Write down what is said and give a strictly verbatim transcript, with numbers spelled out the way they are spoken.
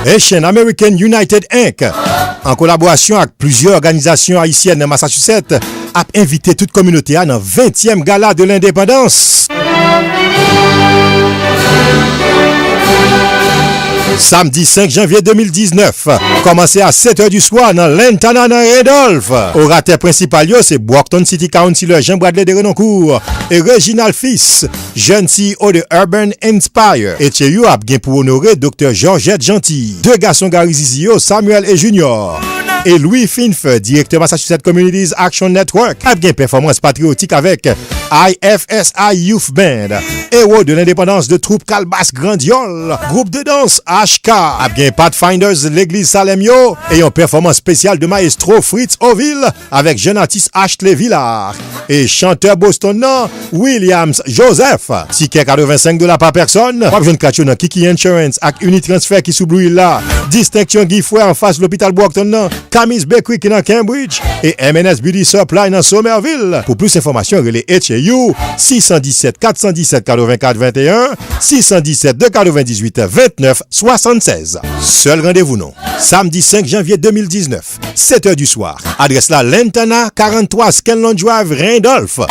Haitian American United Inc, an kolaborasyon ak plizyè òganizasyon ayisyèn nan Massachusetts, ap envite tout kominote a nan ventyèm Gala de Lendepandans. Samdi senk janvye de mil diznèf, kòmanse a sèt è di swa nan Lantana nan Randolph. Oratè prensipal yo se Brockton City Councilor Jean Bradley de Renoncourt e Reginald Fils, jèn C E O de Urban Inspire. H A U ap gen pou onore Doktè Georgette Gentil, de gason Gary Zizi yo, Samuel e Junior, e Louis Finfè, direktè Massachusetts Communities Action Network. Ap gen pèfòmans patriyotik avèk I F S I Youth Band, Héros de l'Indépendance de troupe Kalbas Grandyòl, gwoup de dans H K. Ap gen Pathfinders Legliz Salèm yo e yon pèfòmans espesyal de Maestro Fritz Oville avèk jèn atis Ashley Villard e chantè Boston nan, Williams Joseph. Tikè katrevensenk dola pa pèsòn. W ap jwenn kat yo nan Kiki Insurance ak Unitransfer ki sou Blue Hill la, Distinction Giftware anfas lopital Brockton nan, Camis Bakery ki nan Cambridge e M and S Beauty Supply nan Somerville. Pou plis enfòmasyon, rele H A U, sis san disèt, kat san disèt, katrevenkat venteyen, sis san disèt, de katrevendizuit, vennèf swasannsèz. Sèl randevou nou, samdi senk janvye de mil diznèf, sèt è di swa. Adrès la, Lantana, karanntwa Scanlon Drive, Randolph.